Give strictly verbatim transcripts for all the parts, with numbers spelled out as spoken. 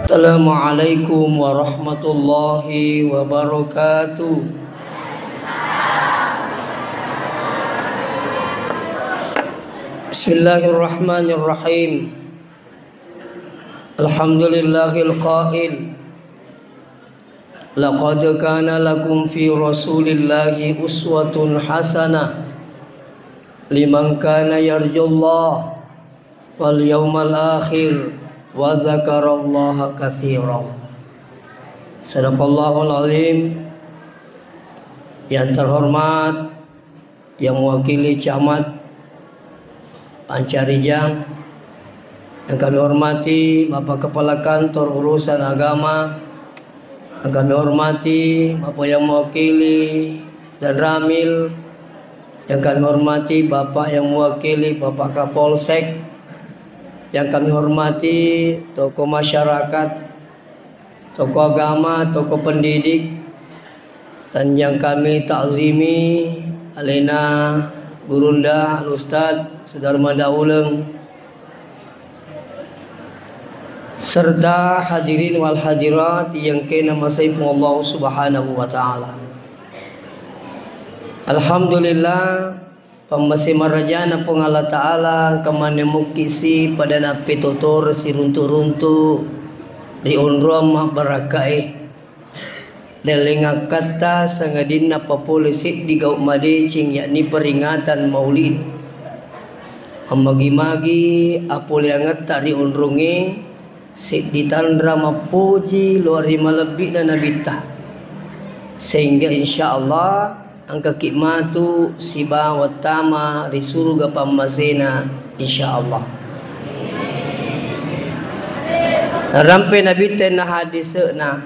Assalamualaikum warahmatullahi wabarakatuh. Bismillahirrahmanirrahim. Alhamdulillahil qail, "Laqad kana lakum fi Rasulillahi uswatun hasanah liman kana yarjullaha wal yaumal akhir wa dzakarallaha katsira." Sadaqallahul azim. Yang terhormat, yang mewakili Camat Pancarijang, yang kami hormati Bapak Kepala Kantor Urusan Agama, yang kami hormati Bapak yang mewakili dan Ramil, yang kami hormati Bapak yang mewakili Bapak Kapolsek, yang kami hormati tokoh masyarakat, tokoh agama, tokoh pendidik, dan yang kami takzimi, alena Gurunda, Al Ustadz Sudarma Dauleng, serta hadirin wal hadirat yang kena masai Puang Allah Subhanahu wa Ta'ala. Alhamdulillah, pammase marajana Puang Allah Ta'ala, engka maneng mukki si pada nappetotoro siruntu-runtu ri onroang mabbarakkae. Lelleng akkatta sangadinna papole seddi gau madeceng, yakni peringatan Maulid. Ammagi-magi apoleangetta ri onrongnge, seddi tanra mappoji lao ri malebbi'na Nabitta, sehingga insya Allah engkaki matu sibawa tama ri suruga pammasena, insya Allah. Narampe Nabitta na hadise'na,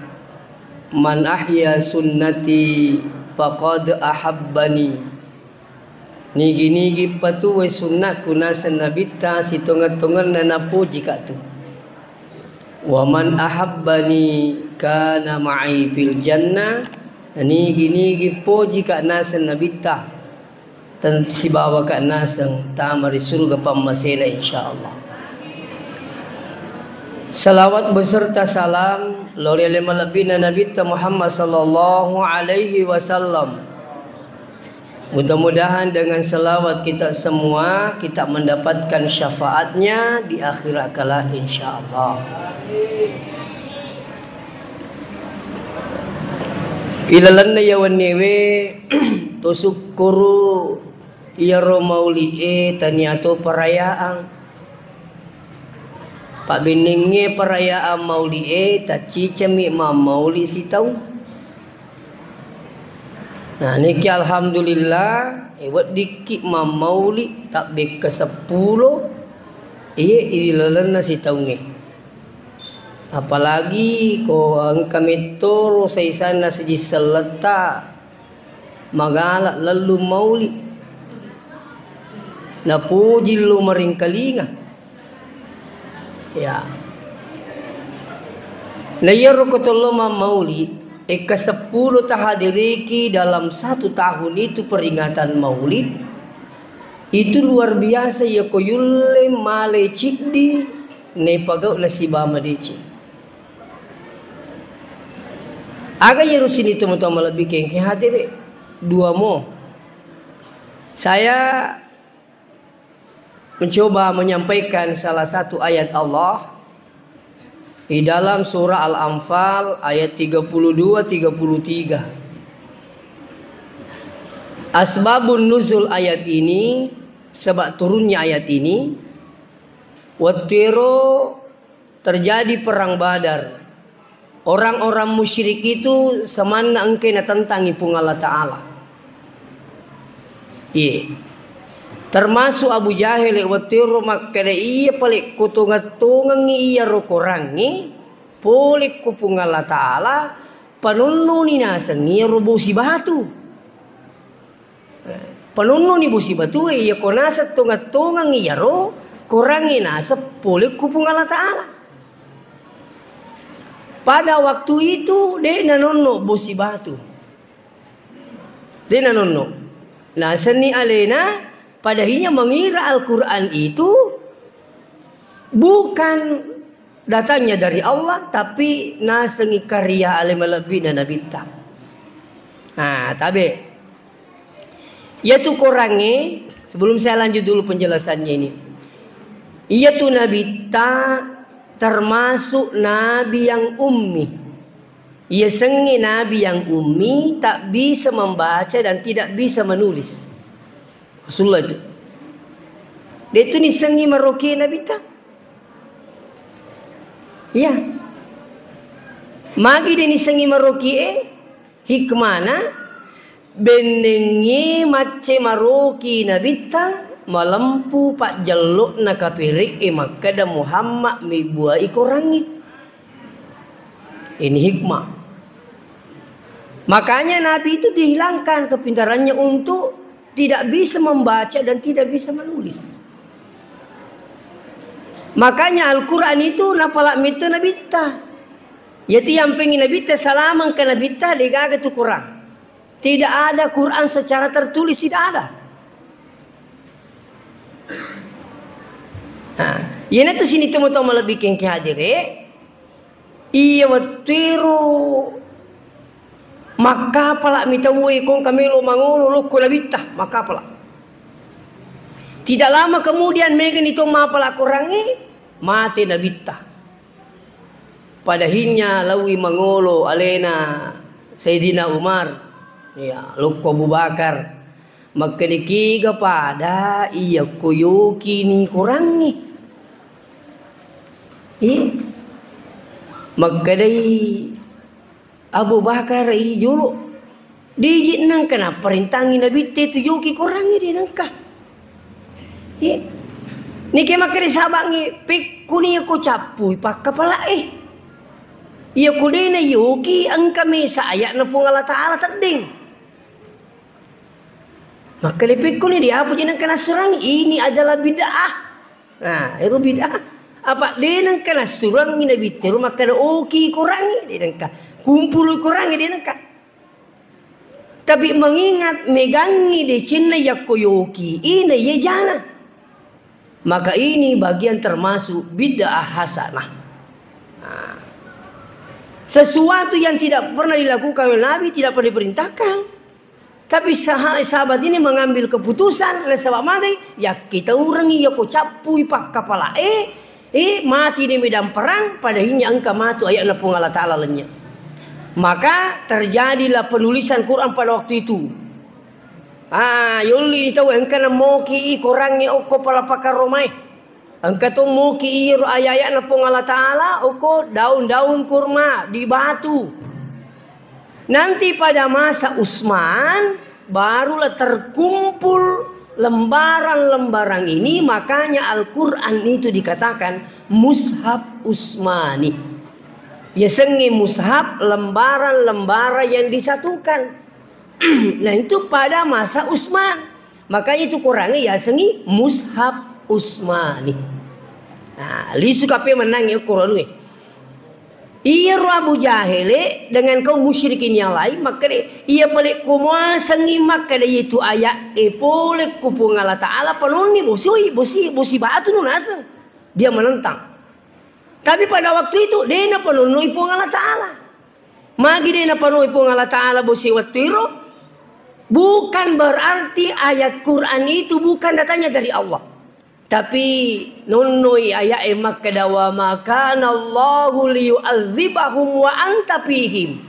"Man ahya sunnati faqad ahabbani." Nigi-nigi patuwoi sunnakku naseng Nabitta, sitongeng-tongenna napojika tu. "Wa man ahabbani kana ma'i fil jannah." Nigi-nigi pojika naseng Nabitta, ten-, sibawaka naseng tama ri suruga pammasena, insya Allah. Salawat beserta salam lao ri ale malebbina Nabitta Muhammad sallallahu alaihi wasallam. Mudah-mudahan dengan selawat kita semua, kita mendapatkan syafaatnya di akhirat kelak, insya Allah. Ilalenna iya wenniewe, to sukkuru iyaro mauli'e tania to perayaan. Pabbennengnge perayaan mauli'e, taccicami mammauli sitaung. Nah, niki alhamdulillah, eh, weddikki mammauli tabbekka seppulo, iye, ilalenna sitaungnge. Apalagi ko engka mettoro saisanna sijing selletta magala lellung mauli. Napuji lo maringkalinga. Ya. Na iyaro ko tollo mammauli, ekka seppulo tahadiriki dalam satu tahun itu peringatan maulid, itu luar biasa, iya ko yulle male ciddi, naipagau nasiba madeceng. Aga iyaro sini teman-teman lebih kengke hadiri? Dua mo. Saya mencoba menyampaikan salah satu ayat Allah di dalam surah Al-Anfal ayat tiga puluh dua, tiga puluh tiga. Asbabun nuzul ayat ini, sebab turunnya ayat ini, wettuero terjadi perang Badar. Orang-orang musyrik itu semanna engkai natentangi Puang Allah Ta'ala. Iye. Termasuk Abu Jahil, wettuero makkeda, "Iya pale ko tongeng-tongengngi iyaro korangnge, pole ko Puang Allah Ta'ala, panonnoni naseng iyaro bosi batu." Panonnoni bosi batue, iya ko naseng tongeng-tongeng iyaro, korangnge naseng pole ku Puang Allah Ta'ala. Pada waktu itu, de' nanonno bosi batu. De' nanonno. Nasenni alena, padahilnya mengira Al-Quran itu bukan Datangnya dari Allah, tapi nasengi karya ale malebbi'na Nabitta. Nah, tabe. Iyatu Korangnge, sebelum saya lanjut dulu penjelasannya ini. Iyatu Nabitta termasuk nabi yang ummi. Iyasengnge nabi yang ummi, tak bisa membaca dan tidak bisa menulis. Rasulullah itu. De'tu nisengngi maroki Nabitta. Iya. Magi de' nisengngi maroki e, hikmana, bennengngi macce maroki Nabitta, malempu pajjello'na kapere' e makkeda Muhammad mebbuai Korangnge. Ini hikmah. Makanya Nabi itu dihilangkan kepintarannya untuk tidak bisa membaca dan tidak bisa menulis. Makanya Al-Quran itu napala' metto Nabitta. Iyatu yang pengen Nabitta, salamang ke Nabitta, degaga tu Quran. Tidak ada Quran secara tertulis, tidak ada. Nah, iyanatu sini tomatoa malebbi kengke hadire, iya wettuero makkapala' mi tauwe kongka melo mangolo lokko Nabitta, makkapala'. Tidak lama kemudian, megani to mapala' Korangnge, mate Nabitta. Padahinnya laui mangolo alena Sayyidina Umar, ya, lokko Abu Bakar. Makkeda, "Kiga pada iya ko yoki ni Korangnge?" Iya. Makkedai Abu Bakar i jolo, "De'ji nengka napparentangi Nabitta tu yoki Korangnge, de' nengka." Iya. Nike makkeda sahabatnge, "Pekkuni ko cappui pakkapala' e. Iya ko de' na yoki, engka mesa aya'na Puang Allah Ta'ala teddeng." Makkeda, "Pekkuni, de' apa je nengka nassurangi, ini adalah bid'ah." Nah, ero bid'ah. Apa de' nengka nassurangi Nabitta ero makkeda, "Oki Korangnge," de' nengka. "Kumpului Korangnge," de' nengka. Tapi mengingat megangngi decenna yakko yoki, ina iya jana. Maka ini bagian termasuk bid'ah hasanah. Nah, sesuatu yang tidak pernah dilakukan oleh Nabi, tidak pernah diperintahkan. Tapi saha-, sahabat ini mengambil keputusan, nasaba magai, yakkitaurengngi yako cappui pakkapala e, eh, mati di medan perang, padahinya engka matu ayatna Puang Allah Ta'ala lennye. Maka terjadilah penulisan Quran pada waktu itu. Ah, yolli ni tau engka namoki i Korangnge okko pala pakaromai. Engka to moki iyaro aya-aya'na Puang Allah Ta'ala, okko daun-daun kurma di batu. Nanti pada masa Utsman, barulah terkumpul lembaran-lembaran ini, makanya Al-Quran itu dikatakan Mushaf Utsmani. Yasengnge mushaf, lembaran-lembaran yang disatukan. Nah, itu pada masa Utsman. Makanya itu Korangnge yasengngi Mushaf Utsmani. Nah, lisu kape mennangngi okko anu e. Iyaro Abu Jahele dengan kaum musyrikin yang lain makkeda, iya pale ko muasengngi makkeda itu ayat e pole ku Puang Allah Ta'ala, panonni bosoi, bosi, bosi batu nu naseng. Dia menentang. Tapi pada waktu itu, de' napanonnoi Puang Allah Ta'ala. Magi de' napanonnoi Puang Allah Ta'ala bosi wettu iro, bukan berarti ayat Quran itu bukan datangnya dari Allah. Tapi nonnoi ayat e makkeda, "Wa ma kana Allahu liyu'adzibahum wa anta fihim."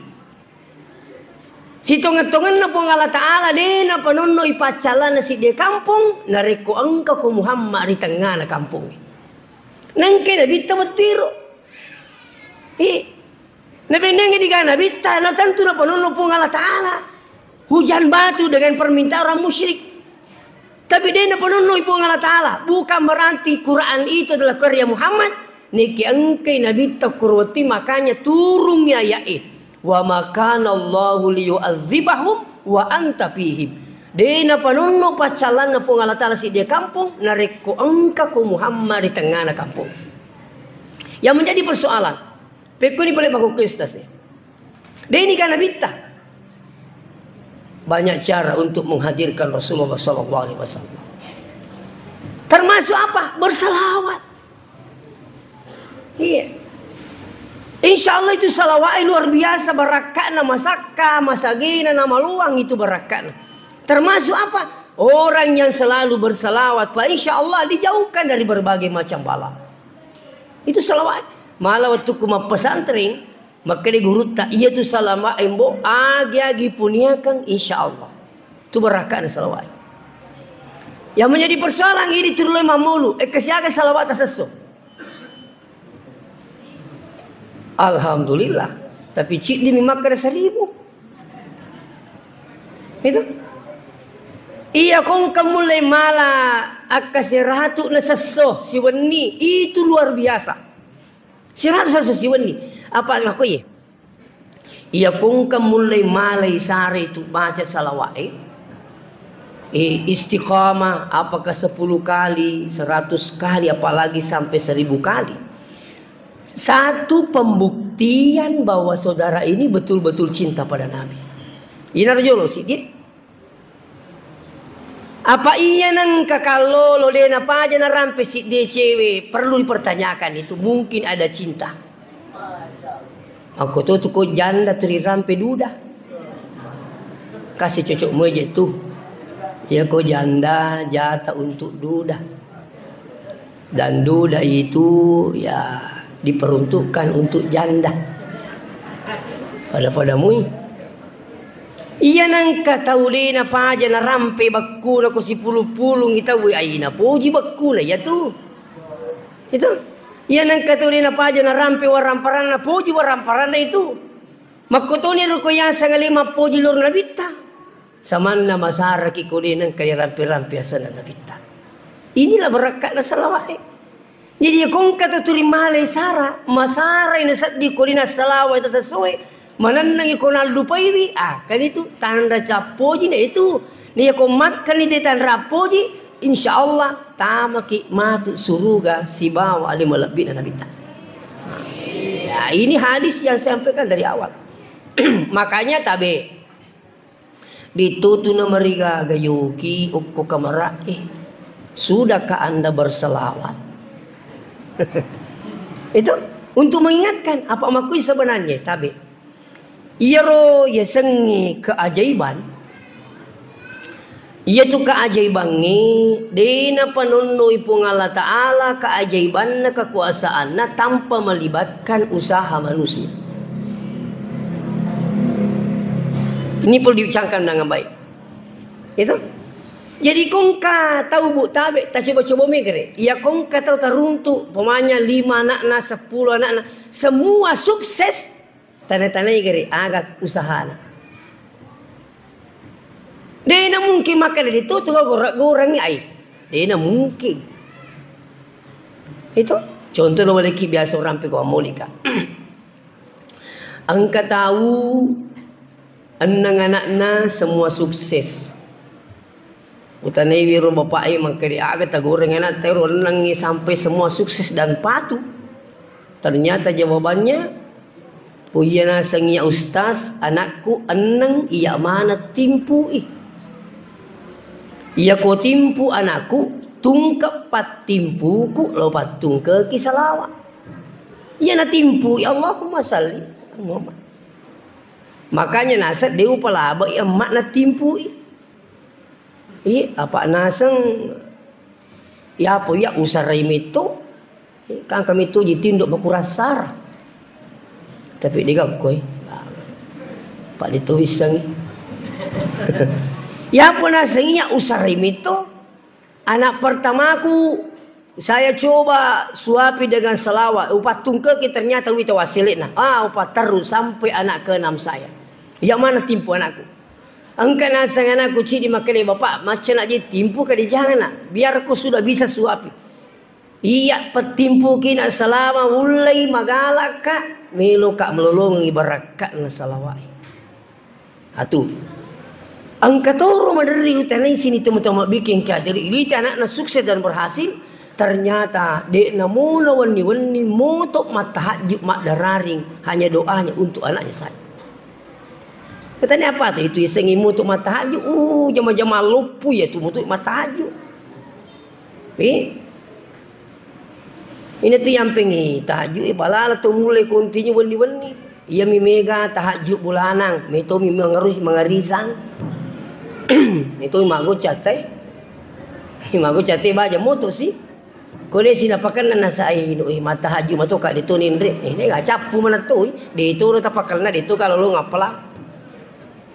Sitongeng-tongenna Puang Allah Ta'ala, de' napanonnoi paccallanna sidde kampong, narekko engka ko Muhammad ri tengngana kampongnge. Nengke Nabitta wettu iro. Hi. Nabennengngi diga Nabitta, na tentu napanonno Puang Allah Ta'ala. Hujan batu dengan permintaan orang musyrik. Tapi de' napanonnoi Puang Allah Ta'ala. Bukan berarti Quran itu adalah karya Muhammad. Niki engkai Nabitta kurwati, makanya turungngi ayat e. "Wa ma kana Allahu liyu'adzibahum wa anta fihim." De' napanonno paccallanna Puang Allah Ta'ala sidde kampong, narekko engka ko Muhammad ri tengngana kampong. Yang menjadi persoalan, pekkoni pale makkukku ustaz e. De' ni ga Nabitta. Banyak cara untuk menghadirkan Rasulullah sallallahu alaihi wasallam. Termasuk apa? Bersalawat. Iya. Insya Allah itu salawat luar biasa barakka'na, masakka, masagena, namaloang itu barakka'na. Termasuk apa? Orang yang selalu bersalawat, Pak, insya Allah dijauhkan dari berbagai macam bala. Itu salawat. Malah waktu ku mappesantren, makkeda gurutta, iya tu salawat embo, agi-agi puniakan, insya Allah. Itu barakka'na salawat. Yang menjadi persoalan ini turun mamulu, eh, kesiaga salawat tasesso. Alhamdulillah. Tapi ciddi mi makkeda seribu. Itu. Iya, kongka mulai mala akka seratu na sesso siwenni, itu luar biasa. Seratu sesso siwenni. Apa makko iye? Iya, kongka mulai malai sare tu baca salawat, eh? Eh, istiqamah, apakah sepuluh kali, seratus kali, apalagi sampai seribu kali. Satu pembuktian bahwa saudara ini betul-betul cinta pada Nabi. Ina rajolo si dia. Apa iya nengka kallolo de napaja narampe siddi cewe, perlu dipertanyakan itu, mungkin ada cinta. Makko to tu ko janda tu rirampe duda. Kasi cocok moje tu. Ya ko janda jata untuk duda. Dan duda itu ya diperuntukkan untuk janda. Pada-pada mui. Iya nengka tau de napaja narampe bekkuna ko sipulung-pulungi tau, ai napoji bekkuna iya tu. Itu. Iya nengka tau de napaja narampe waramparanna, poji waramparanna itu. Makkotoni ro ko yaseng ale mappoji loro nabitta. Samanna masaraki ko de nengka dirampe-rampe asenna nabitta. Inilah barakka'na salawat e. Jadi, iya kongka tu turi malai sara, masarai nasedding ko dina salawa itu sesuai, manennengi ko nallupaiwi, ah, kan itu tanda cappoji na itu. Nia ko makkani te tanra appoji, insya Allah tamaki matu suruga sibawa ale malebbi na nabitta. Ya, ini hadis yang saya sampaikan dari awal. Makanya tabe, Ditutu na marigaga yoki okko kamara'e. Sudahkah Anda berselawat? Itu untuk mengingatkan apa makui sebenarnya tabe. Iyaro yasengnge keajaiban. Iyatu keajaibangnge de napanonnoi Puang Allah Ta'ala keajaibanna kekuasaanna tanpa melibatkan usaha manusia. Ini perlu dicangkang dengan baik. Itu. Jadi kongka tau bu tabe, tacoba-coba megere. Iya kongka tau taruntu, pemanya lima anakna, sepuluh anakna, semua sukses, tane-tane gere, aga usahana. Dena mungkin makkeda ditutu gora-gorangi ai. Dena mungkin. Itu contoh lo waleki biasa orang peko amolika. Engka tau enneng anakna semua sukses. Utanaiwi ro bapak'e makkeda aga tagoreng anakta ero ennengnge sampai semua sukses dan patuh. Ternyata jawabannya, oh iya naseng iya ustaz, anakku enneng iya mana timpui. Iya ko timpu anakku, tungke pattimpuku lo pattungkeki salawa. Iya natimpu, ya Allahumma salli. Makanya naseng de upalaba iya emma natimpui. Iya, apa naseng iya apa iya usarai metto. Iya, kan kami tu jitindo makurassara. Tapi de gakkoi. Pak itu wissengi. Iya apa naseng iya usarai metto. Anak pertamaku saya coba suapi dengan salawat, upattungkeki ternyata wita wassele'na. Ah, upatterru sampai anak keenam saya. Iya mana timpu anakku? Engka naseng anakku cidi makkeda, "Bapak, macca nak je timpu ka dijangana. Biar ko sudah bisa suapi." Iya, pettimpuki nak salama ullei magalakka, meloka melolongi barakka'na salawat. Atu. Engka toro maderri utanai sini teman-teman bikin kaderi ilita anakna sukses dan berhasil, ternyata de namuna wenni-wenni moto mattahajju maddararing hanya doanya untuk anaknya saja. Katanya apa tu itu isengi moto mattahajju, uh, jama-jama loppu ya tu moto mattahajju. Eh? Ina tu yampeng tahajju e, balala to mulai kontinu wenni-wenni. Iya mi mega tahajju bulanang, meto mi mangaris-, mangarisang. Meto mi mago catai. Mago catai baja moto si. Ko de sinapakenna nasai inu, eh, matahajju mato ka de to ninre. Eh, de ga cappu mana to, eh. De to ro tapakenna, de to kalau lo ngapala.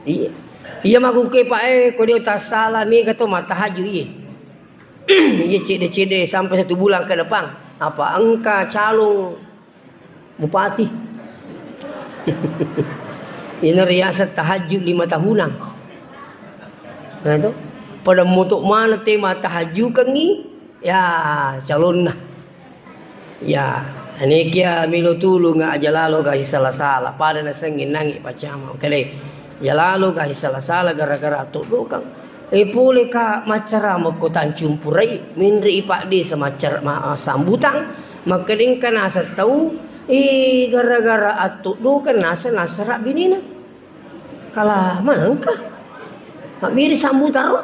Iya. Iya mago ke pa, eh, ko de tassala mega to matahajju, iya. Iya cede-cede sampai satu bulan ke depan. Apa engka calon bupati. Ina riaseng tahajud lima tahunan. Nah, itu. Pada motok mana tema tahajud kengi, ya calonna. Ya, ini kia milo tulung aja lalo ga sisala-sala. Pada nasengin nangi pacama. Kede, jalalo ga sisala-sala gara-gara atodokang. Eh, pole ka maccarama ko Tanjung Purai, menre i Pak Desa maccar-, ma-, sambutang, makkedengka naseng tau, eh, gara-gara attoddokeng naseng nassara binina. Kala manengka. Mabbiri sambutang ro.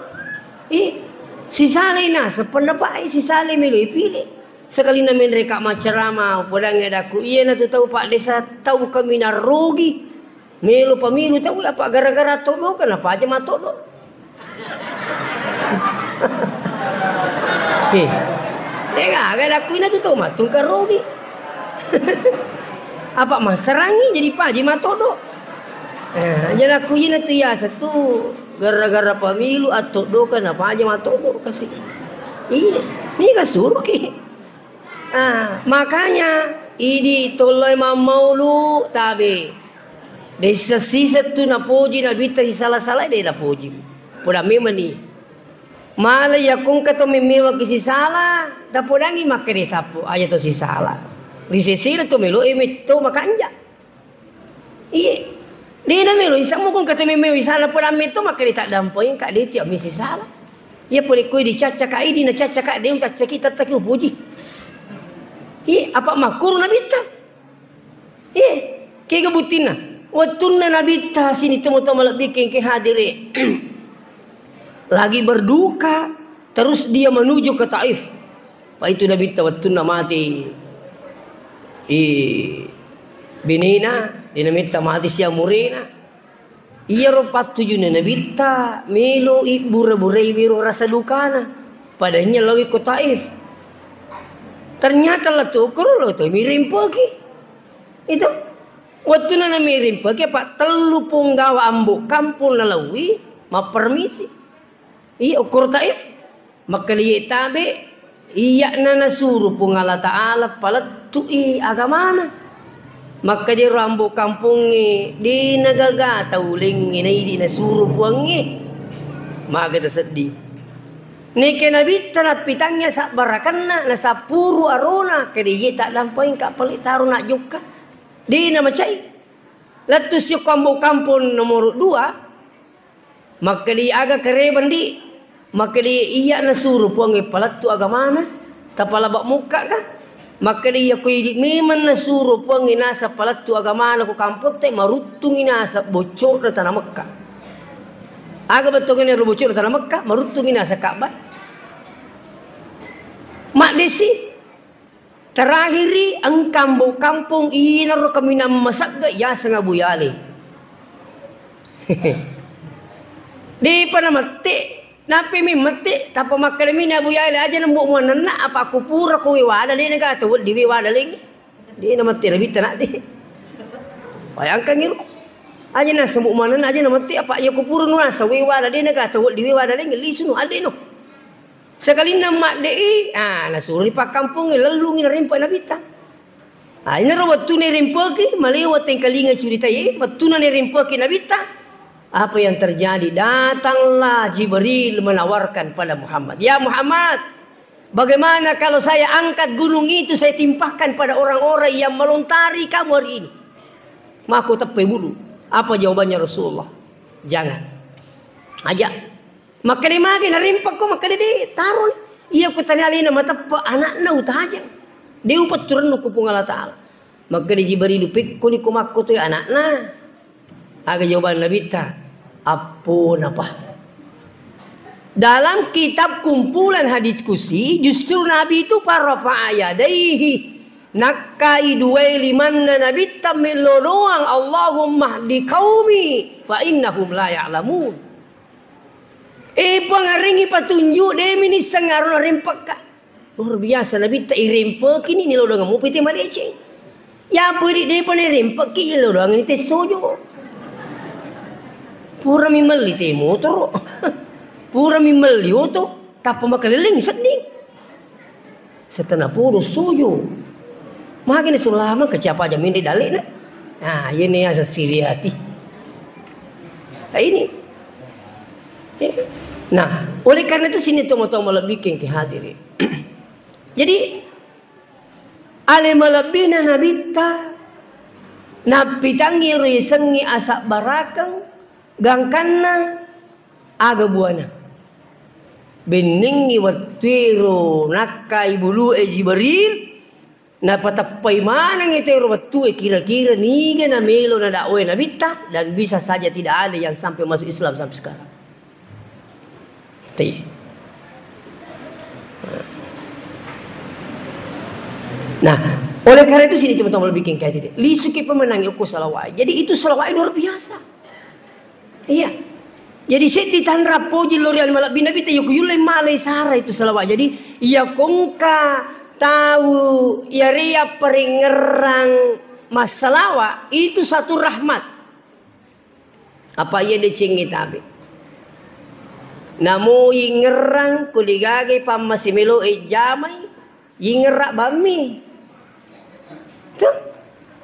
Eh, sisalai naseng pendapat, eh, sisalai melo ipilih. Sekalina menre ka maccarama, podangnge dakku, iya natu tau Pak Desa tau kaminang rogi. Melo pamilu tau, apa gara-gara toddo, kenapa aja matoddo? He. Dega, aga dakku ina tu tau mattung karogi. Apa masarangi jadi paji matoddo? Eh, jadi aku ina tu yasa tu gara-gara pamilu atoddo, kenapa aja matoddo kasi. Iya, ni kasuruh ki. Ah, makanya idi tolloi mammaulu tabe. De sisa-sisa tu napoji nabitta sisala-sala de napoji. Poda memang ni. Mala yakungka to memmewa ki sisala, tapodangi makkede sappo aja to sisala. Ri sesena to melo e metto makanja. Iye. Dena melo isa mukung kata memeo isala pola metto makkede taddampoi ka de tiap misi sala. Iya pole koi dicacca ka idi na cacca ka de cacca ki tattaki upuji. Iye, apa makkuru nabitta? Iye, kega buttinna? Wettunna nabitta sini temo-temo lebbi kengke hadire. Lagi berduka, terus dia menuju ke Taif. Pa itu nabitta wettunna mate, eh, benena, de namitta mate sia murena. Iyaro pattujunna nabitta melo ibbura-burai wiro rasa dukana. Padahal lawi ko Taif. Ternyata lettu koro lo to miring poki. Itu. Wettunna namiring poki apa tellu punggawa ambo kampung nalawi mappermisi. Iya, ukkoro Taif, makkeda iye tabe, iya'na nasuru Puang Allah Ta'ala palettu'i agamana. Makkeda ro ambo kampongnge, de nagaga tau lengnge naidi nasuru Puangnge. Maga taseddi. Neke nabitta nappitangngi sabbarakenna, nasappuru arona, kede iye taddampaingka pale taro najokka. De namacai. Lettu siokko ambo kampong nomoro dua, Makkeda aga kerebang di? Makkeda iya nasuru Puangnge palettu agamana, tapalaba mukka ka? Makkeda iya ko idi memang nasuru Puangnge naseng palettu agamana ko kampotte, maruttungi naseng bocco'na tana Mekka. Aga bettuanna ro bocco'na tana Mekka, maruttungi naseng Ka'bah. Maddesi, Terakhiri, engka ambo kampong inaro kaminang masagga yaseng Abu Yale. Depa namette, nappi mi mette, tappa makkeda mi Abu Yale, aja nembu muannanna, apa kupura ko wewada, de nagata weddi wewada lengi. De namette nabitta nadde. Bayangkan iro. Aja nasembu muannanna, aja namette, apa iya kupura nu nasa wewada, de nagata weddi wewada lengi, lisu nu, adde no. Sekalinna madde'i, ah, nasuroni pakkampongnge, lellungi narempe nabitta. Ah, inaro wettuna irempeki, malewa tengkalinga curitae, wettuna nirempeki nabitta. Apa yang terjadi? Datanglah Jibril menawarkan pada Muhammad, "Ya Muhammad, bagaimana kalau saya angkat gunung itu, saya timpahkan pada orang-orang yang melontari kamu hari ini?" Mako teppe bulu. Apa jawabannya Rasulullah? Jangan. Aja. Makkeda magi narempakko, makkeda de, taroni. Iya ko tania alena mateppe anakna utajeng. De upettu rennu ku Puang Allah Ta'ala. Makkeda Jibril, pekkoni ko makko toi anakna. Aga jawaban Nabitta? Apponapa. Dalam kitab kumpulan hadis kusi, justru Nabi itu farafa'a yadaihi. Nakkai duwae limanna nabitta mello doang, "Allahumma hdi qaumi fa innahum la ya'lamun." Eh, Puang, arengngi patunju, de' mi nisseng arona rempekka. Luar biasa, nabitta irempekini, nilodongeng mupi te madeceng. Ya, pedi de'pa nerempekki, ilodongeng ni te sojo. Pura mi melli te motoro. Pura mi melli oto, tappa makaleleng sedding. Setengah pulo sojo. Makanya selama kecapa aja mende dalekna. Nah, ini asa siriati. Nah, ini. Eh, nah, oleh karena itu sini tomo-tomo lebih ke hadiri. Jadi, ale malebbina nabitta, nappitangi ro yasengnge asabbarakeng, gangkanna aga buana. Bennengngi wettuero nakkai bulu'e Jibril, napateppai manengngi tero wettue kira-kira niga namelo nadakwai nabitta, dan bisa saja tidak ada yang sampai masuk Islam sampai sekarang. Ti. Nah, oleh karena itu sini teman-teman lebih kengkai tadi. Lisuki pemenangi uku salawai. Jadi itu salawai luar biasa. Iya. Jadi seddi tanra poji lori ale malebbi nabitta, iya ku yulle malai sara itu salawat. Jadi iya kongka tau iyare apparengngerang massalawa itu satu rahmat. Apa iya decengnge tabe. Namo ingerang ko degaga pammase melo e jamai, Yingerra bammi. Tuh.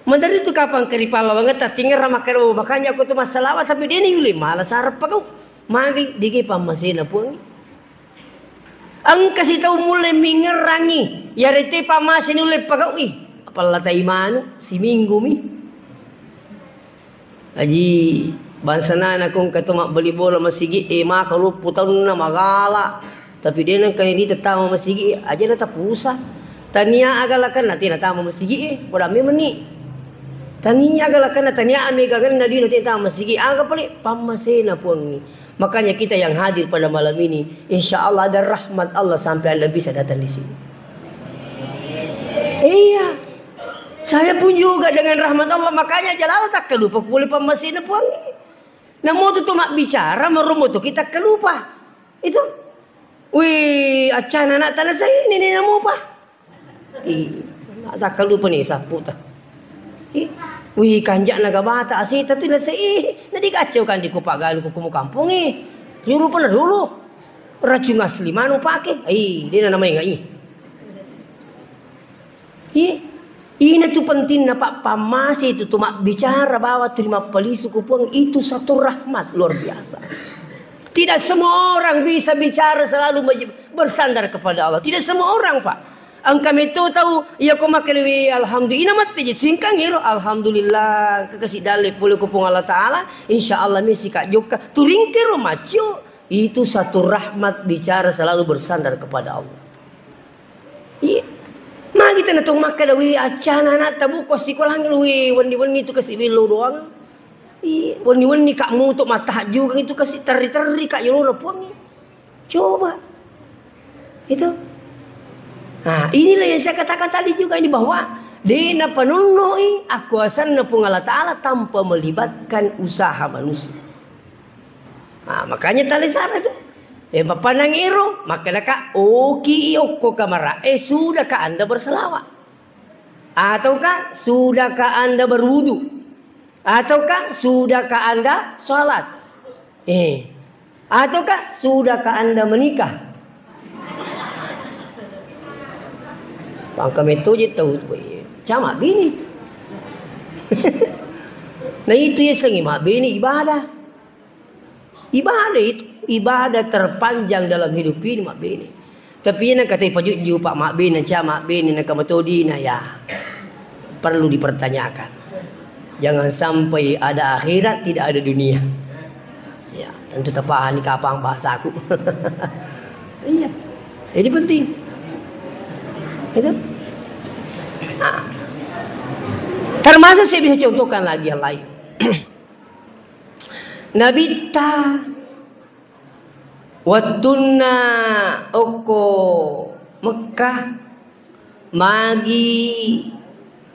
Maderi tu kapang ke ripallawangetta tingerra makkeda, "Oh, makanya aku tu massalawa, tapi de' ni yule mala sareppa kau." Magi digi pammasena Puangngi. Engka sitau mulle mingerrangi, yarete pammase nulle pagau'i. Apalla tai manu, siminggu mi. Aji, bangsana nakongka to mabbali bola masigi e, maka loppo taunna magala. Tapi de' nengka ni tama masigi e, aja na tapusa. Tania agalakanna tena tama masigi e, bola memang ni. Tania agalakanna tania amegangenna dina tena tama masigi e, aga pale pammasena Puangngi. Makanya kita yang hadir pada malam ini, insya Allah ada rahmat Allah sampai Anda bisa datang di sini. Iya. Saya pun juga dengan rahmat Allah, makanya jalala takkalupa pole pammasena Puangngi. Namo tu tu mabbicara, maromo tu kita kalupa. Itu. Wih, acana anak tanah saya ini, ini namo apa? Ih, takkalupa ni sapputa. Ih, wih, kanja'na gabata aseta tu nasa, ih, na digacau kan di kupagalu ku kumu kampung, ih. Dulu pernah dulu. Racun asli manu pake. Ih, de' na namai ngai. Ih, ina tu pentingna, Pak, pammase itu tu mabbicara bawa terima palisu ku Puang, itu satu rahmat luar biasa. Tidak semua orang bisa bicara selalu mej-, bersandar kepada Allah. Tidak semua orang, Pak. Engka metto tau, iya ko makkeda, "Wi, alhamdulillah," ina matti je singkang iro, "Alhamdulillah, engka kasi dalle pole ko Puang Allah Ta'ala, insya Allah mesi ka jokka." Turingkero maccio, itu satu rahmat bicara selalu bersandar kepada Allah. Iya. Magi tena tong makkeda, "Wi, accana anak tabuko sikolangi, wi, wenni-wenni tu kasi bello doang." Iya, wenni-wenni ka muto mattahajjugang itu kasi terri-terri ka yolona Puangngi. Coba. Itu. Nah, inilah yang saya katakan tadi juga ini, bahwa de' napanonnoi akuasanna Puang Allah Ta'ala tanpa melibatkan usaha manusia. Nah, makanya tali sana itu. Eh, papanang iro, makkedaka, "Oki okko kamara, eh, sudahkah Anda berselawat? Ataukah sudahkah Anda berwudu? Ataukah sudahkah Anda sholat?" Eh, Ataukah sudahkah Anda menikah? Pangka metto je tau tu, eh, cama bini. Nah, itu ya sengi mabbene ibadah. Ibadah itu, ibadah terpanjang dalam hidup ini mabbene. Tapi ina kata pajujju, Pak, mabbene, ca mabbene, na kamatodina, ya. Perlu dipertanyakan. Jangan sampai ada akhirat, tidak ada dunia. Ya, tentu tapahani kapang bahasaku. Iya. Jadi penting. Itu. Nah. Termasuk saya bisa contohkan lagi yang lain. Nabitta Wettunna okko Mekkah, magi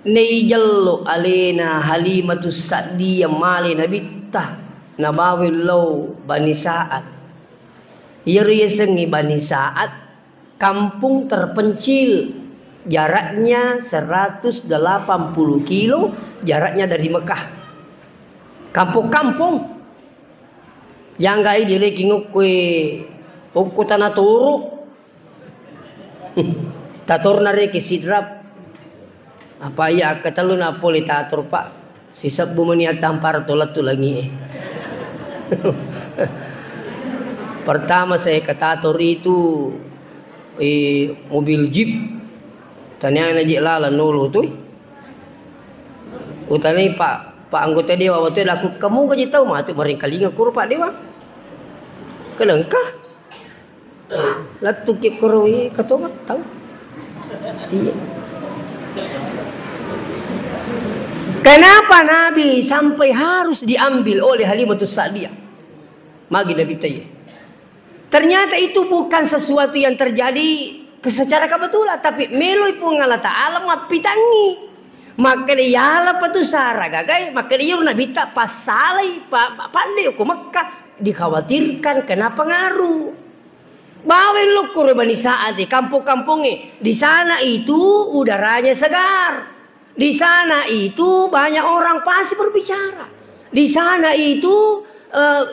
Naijello alena Halimatus Sa'diyah male Nabitta, nabawa lao Bani Sa'ad. Iyaro yasengnge Bani Sa'ad, kampung terpencil, jaraknya seratus delapan puluh kilo jaraknya dari Mekah. Kampung-kampung. Janggai direkeng okkoe, okko tana toro. Tatorna reke sidrap. Apa iya akkatellu na pole tator, Pak? Sisebbu meni attampar to lettu langie. Pertama saya ke tator itu, eh, mobil jeep. Taniana je lalang nolo tu. Utanai Pak, Pak anggota dewan, waktu itu aku, "Kamu gaji tahu matu maringkalinga kuro Pak Dewan?" Kelengkah. Lettuki koro, iya, ketonga, tahu. Iya. Kenapa Nabi sampai harus diambil oleh Halimatus Sa'diyah? Magi Nabi tanya. Ternyata itu bukan sesuatu yang terjadi ke-, secara kebetulan, tapi meloi Puang Allah Ta'ala mappitangngi. Makkeda yala patu sara gagai, makkeda iyaro Nabitta passalai, pa-, pa-, pande ko Mekah, dikhawatirkan kena pengaruh. Baweng lokko ro Bani Sa'ad, kampong-kampongnge. Di sana itu udaranya segar. Di sana itu banyak orang fasik berbicara. Di sana itu, eh,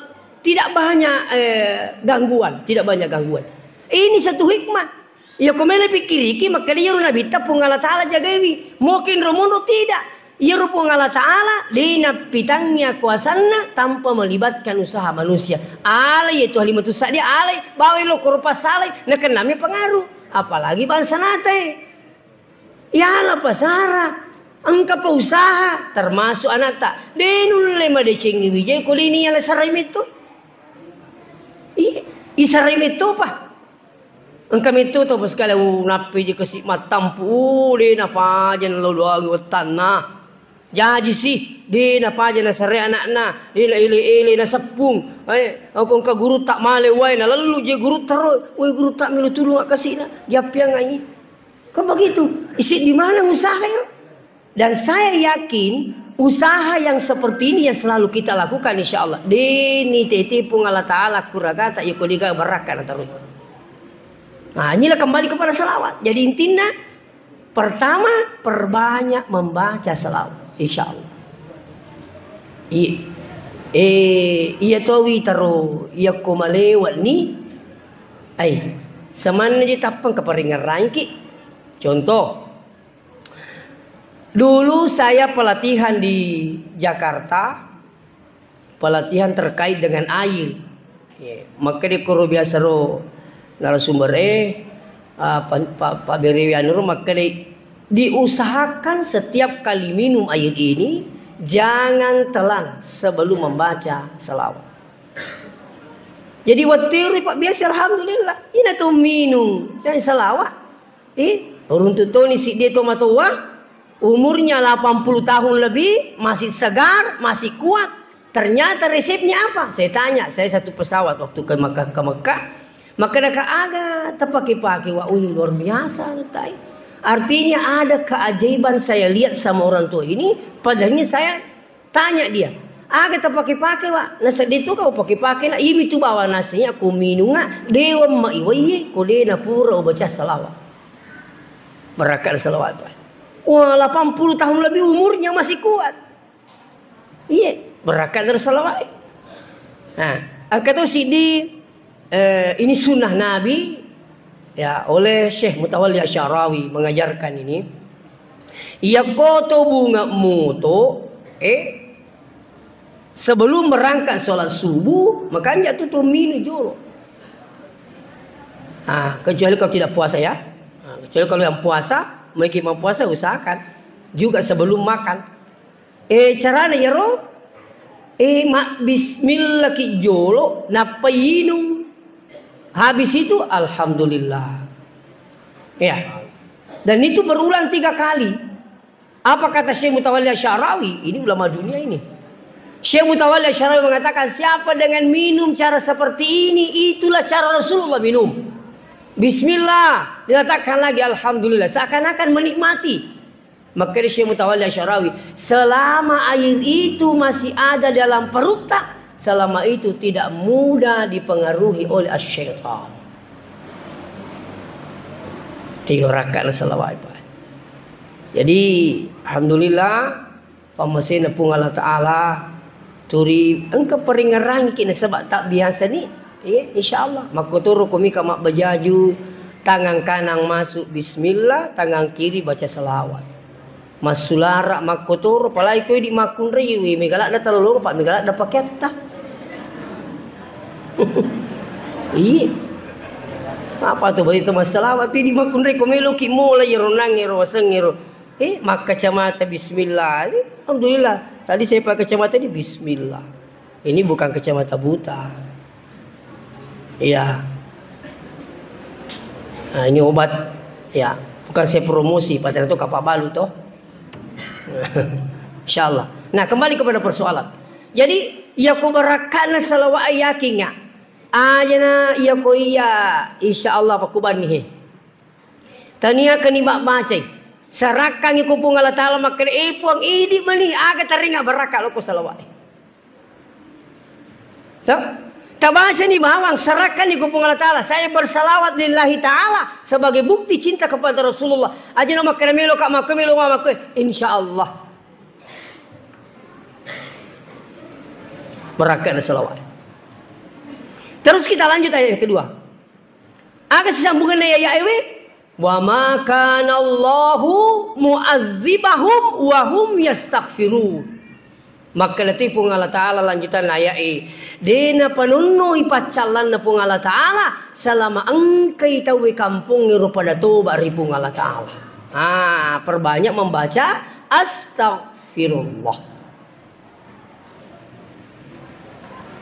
tidak banyak, eh, gangguan, tidak banyak gangguan. Ini satu hikmah. Iya, ko melo pikkiriki, makkeda iyaro Nabitta Puang Allah Ta'ala jagaiwi. Mungkin ro monro tidak. Iyaro Puang Allah Ta'ala, de nappitangngi akuasanna tanpa melibatkan usaha manusia. Alai itu Halimatus Sa'diyah, alai, bawai lo korupa salai, nakennami pengaruh. Apalagi bangsa nate. Yala pasara, engka pa usaha, termasuk anakta. De nulle madecengi wijai ko dini yala sarai metto. Iya, isarai metto pa. Engka metto tau pasikali, uh, nappeji kasi mattampu, uh, de napaja naloloangi wettanna. Jaji si, de napaja nasare anakna, de na ele-ele naseppung. Eh, aku engka gurutta male wae, nalellu je gurutta ro, woi gurutta melo tulung akkasina, jappiangngai. Kan begitu, isi di mana usaha ero? Dan saya yakin usaha yang seperti ini yang selalu kita lakukan, insya Allah, deni tete Puang Allah Ta'ala kuragata, ya kodiga barakka nataroi. Nah, inilah kembali kepada salawat. Jadi intinya, pertama, perbanyak membaca salawat, insya Allah. Iya. Eh, iya towi taro, iya ko malewat ni, ai, semanna je tappang keparingerangki. Contoh, dulu saya pelatihan di Jakarta, pelatihan terkait dengan air. Ya, maka di koro biasa ro narasumber, eh, ah, pa, pa, pa berewi anu ro, maka di, diusahakan setiap kali minum air ini jangan telan sebelum membaca selawat. Jadi waktu itu Pak biasa alhamdulillah, ini tuh minum, jangan selawat. Eh, runtu toni siddi tomatoa, umurnya delapan puluh tahun lebih, masih segar, masih kuat. Ternyata resepnya apa? Saya tanya, saya satu pesawat waktu ke Mekah, ke Mekah. Maka ada aga terpakai-pakai, wah, wih, luar biasa, tai. Artinya ada keajaiban saya lihat sama orang tua ini, padahalnya saya tanya dia, "Aga tapake-pake, Wa?" Nasedde tu kau pake-pake na, imi tu bawa nasinya ku minunga, dewa ma iwaiye, ko de na pura ubaca salawat. Barakat salawat, Pak. Wah, delapan puluh tahun lebih umurnya masih kuat. Iya, barakat dari salawat. Nah, angka tu sidi Eh, ini sunnah Nabi, ya, oleh Syekh Mutawalli Asy'arawi mengajarkan ini. Iya koto bunga moto, eh, sebelum berangkat sholat subuh, makanya tuh tuh minum jolo. Ah, kecuali kalau tidak puasa ya. Ah, kecuali kalau yang puasa, mungkin mau puasa usahakan juga sebelum makan. Eh, carana iyaro, eh, mabbismillaki jolo, nappa inung. Habis itu, alhamdulillah. Ya. Dan itu berulang tiga kali. Apa kata Syekh Mutawalli Asy'arawi? Ini ulama dunia ini. Syekh Mutawalli Asy'arawi mengatakan, siapa dengan minum cara seperti ini, itulah cara Rasulullah minum. Bismillah, diletakkan lagi alhamdulillah. Seakan-akan menikmati. Makkeda Syekh Mutawalli Asy'arawi, selama air itu masih ada dalam perutnya, selama itu tidak mudah dipengaruhi oleh asy-syaitan. Tiga rakaat salawat, Pak. Jadi, alhamdulillah, pammasena Puang Allah Ta'ala, turi engka peringerangi ki nasaba tak biasa ni, iya, insyaallah. Makkotoro ko mika mabbajaju, tangan kanan masuk bismillah, tangan kiri baca salawat. Massulara makkotoro, palai ko idi makkunrai, we, megalak da talolong, Pak, megalak da pakeatta. Iya. Apa tu, bagi tu masalah, waktu di makkunrai ko meloki mola iro nang iro waseng iro. Eh, makkacamata bismillah. Eh, alhamdulillah. Tadi saya pakai kacamata ini bismillah. Ini bukan kacamata buta. Iya. Nah, ini obat. Ya, bukan saya promosi, padahal itu kapal balu toh. Insyaallah. Nah, kembali kepada persoalan. Jadi, iya ko barakana salawat yakinga. Ajana iya ko iya, insyaallah pakkubanni he. Taniakanni mabbacai. Sarakkangi ko Puang Allah Ta'ala makkeda, "Eh, Puang, idi mani aga taringa barakka lokko salawat." Toh? Tabacani bawang, sarakkanni ko Puang Allah Ta'ala. Saya bersalawat lillahi ta'ala sebagai bukti cinta kepada Rasulullah. Ajana makkeda melo ka makko melo makko, insyaallah. Barakka na salawat. Terus kita lanjut ayat yang kedua. Aga sisambungenna ayat ewe? "Wa ma kana Allahu mu'azzibahum wa hum yastaghfirun." Makkeda tu Puang Allah Ta'ala lanjutanna ayat e, de napanonnoi paccallanna Puang Allah Ta'ala selama engkai tauwe kampong ero pada toba ri Puang Allah Ta'ala. Ah, perbanyak membaca astaghfirullah.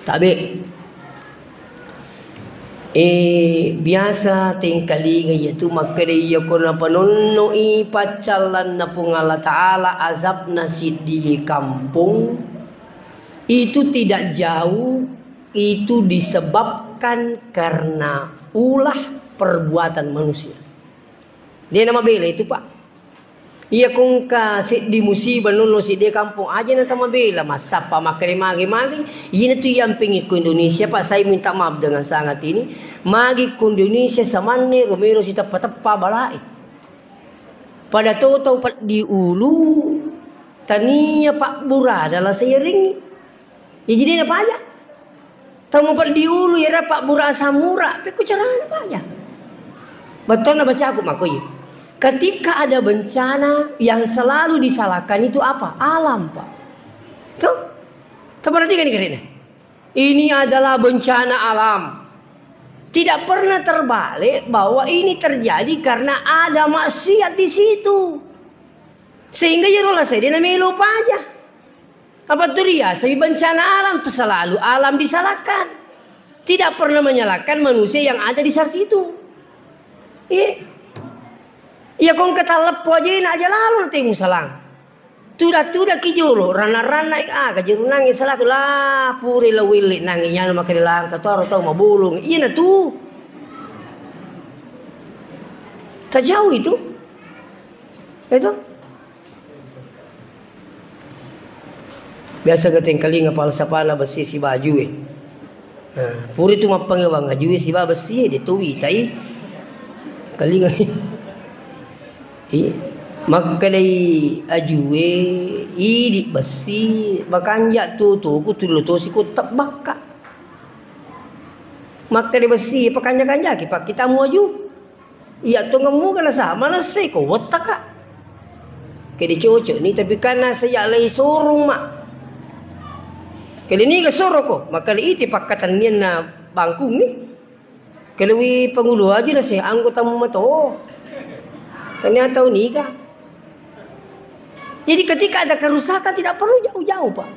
Tabe. Eh, biasa tengkalinga iyatu makkeda iya ko napanonnoi paccallanna Puang Allah Ta'ala azabna siddi kampong, itu tidak jauh, itu disebabkan karena ulah perbuatan manusia. De namabela itu, Pak. Iya ko engka seddi musibah nonno seddi kampong, aja na tamabela, massappa makkeda magi-magi. Iyana tu yampingi ko Indonesia, Pak, saya minta maaf dengan sangat ini. Magi ko Indonesia samanne romero siteppa-teppa balae. Pada to tau peddi ulu, tania pabbura adalah sayaringi. Ya, jadi napaja. Tau mupeddi ulu, iyara pabbura samura, pekko carana paja. Bettonna bacaku makko iya. Ketika ada bencana yang selalu disalahkan itu apa? Alam, Pak. Tuh. Taperhatikan ini karena. Ini adalah bencana alam. Tidak pernah terbalik bahwa ini terjadi karena ada maksiat di situ. Sehingga iyaro lasai de namelo paja. Apa tu riasawi bencana alam, tu selalu alam disalahkan. Tidak pernah menyalahkan manusia yang ada di saat situ. Iya. Iya, ko engka talleppo ajena aja lalo na temu salang. Tuda-tuda ki jolo, rana-rana aga jerunangnge salaku la pure la welle nangnge nyana makkeda langka tu aro tau mabolong. Iyana tu. Tajau itu. Itu. Biasa ga tengkalinga falsafana bessi siba ajue. Nah, pura tu mappangewang ajue siba bessi, de tu witai. Kalinga. Iya. Makkedai ajue, idi bessi, makanja tu, tu, ku tullo tosi ku tebbakka. Makkeda bessi, pakanja-kanjaki, pakkitamu aju. Iya, tongeng muga nasaba, manessai ko wettaka. Kede cocok ni, tapi karena saya lagi sorong, Mak. Kede niga sorong ko, maka iti pakkatennianna bangkung ni. Kelewi pangulu aja na saya anggota mato. Ternyata niga. Jadi ketika ada kerusakan tidak perlu jauh-jauh, Pak.